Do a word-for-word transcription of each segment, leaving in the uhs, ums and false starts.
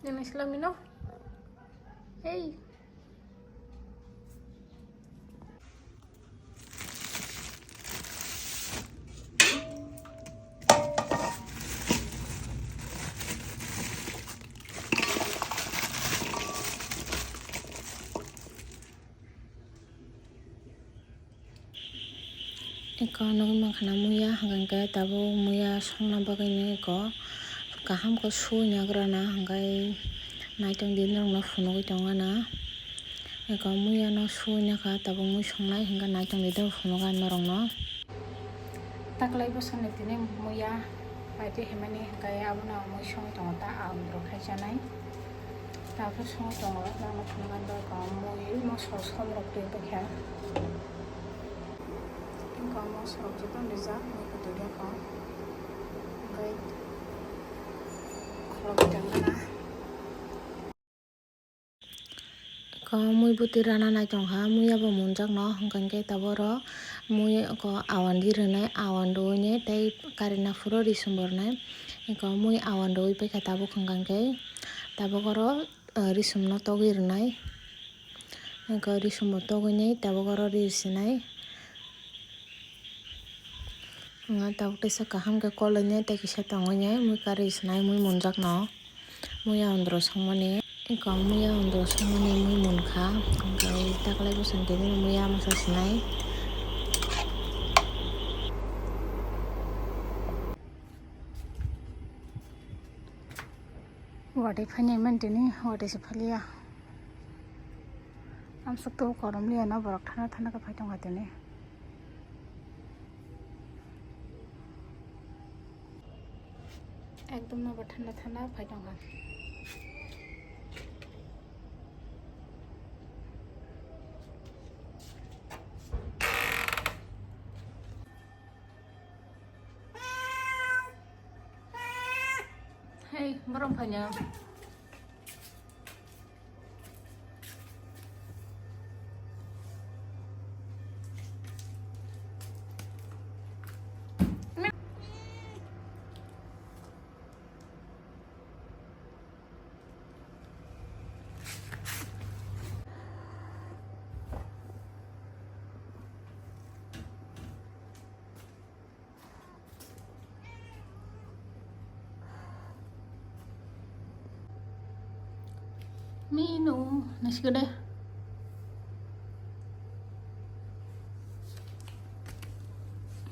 Naisilami no. Hey. Eko nugwi mankha na muya, hwnkhe tabuk muya songna bagwino eko kaham khe sui nagrana, hwnkhe naitong di norokno phunugwi tongna. Eko muya no sui nakha, tabuk mui songnai hwnkhe naitong di phunukha norokno. Taklai bwsani tini muya paiti himani hwnkhe abono mui songwi tongo ta, ang rok khai chanai. Tabuk songwi tongo, norokno phunukha norokno mui mosok somrok twi bwkha. Wngkha mosok joto rijak, mui kwtwi rwkha. Hwnkhe kholobwi tongkha na. Eko mui bwtwi rana nai tongkha, muya bo munjakno, hwnkhe taboro mui eko awan di rwnai, awan rwui tei karina phuro risum bo rwnai. Eko mui awan rwui paikha tabuk hwnkhe tabuk oro, eh, risumno togwi rwnai. Eko risumbo togwinai tabuk oro ri rwsinai. Wngkha tabuk teisa kaham khe kolwinai tei kisa tongwinai mui kari rwsinai mui munjakno. Muya ondro songmani, eko muya ondro songmani mui munkha, hwnkhe taklai bwsani tini muya masa sinai. Watwi phainai mani tini, watwi se phaliya. Amsuk to korom liya na borok thana thana khe phai tongkha tini. Ekdom no bo thanda thanda phai tongkha. Hei, borok phanya. Minu, nasi gede.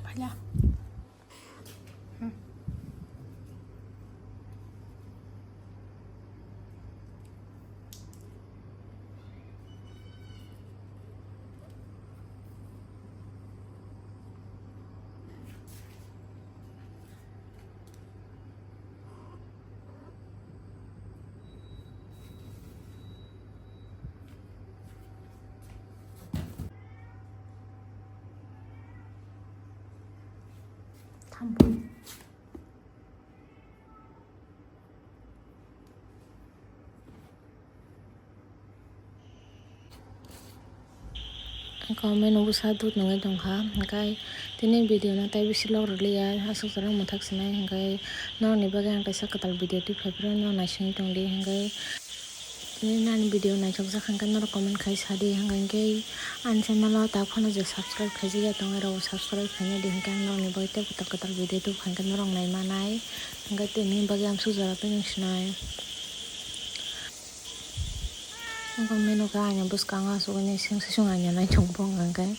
Pala. Hmm. Thampui. Comment o bwsa dud nungwi tongkha, hwnkhe tini video no tei bisi log rwliya, aswk jora mwthak sinai, hwnkhe norokni bagwi ang kaisa kwtal video twi phaiphuru, norok naisingwi tongdi, hwnkhe tini ani video naithokjak hwnkhe norok comment khai sadi, hwnkhe ani channel o tak phano je subscribe khaijakya tongwi rw, subscribe khainai di, hwnkhe ang norokni bagwi tei kwtal kwtal video tubukha hwnkhe norok naimanai, hwnkhe tini bagwi amswk jora twi nung sinai. Wngkha menu khe ani bwskango asugwi seng sesung ani naithok bo wngkha khe.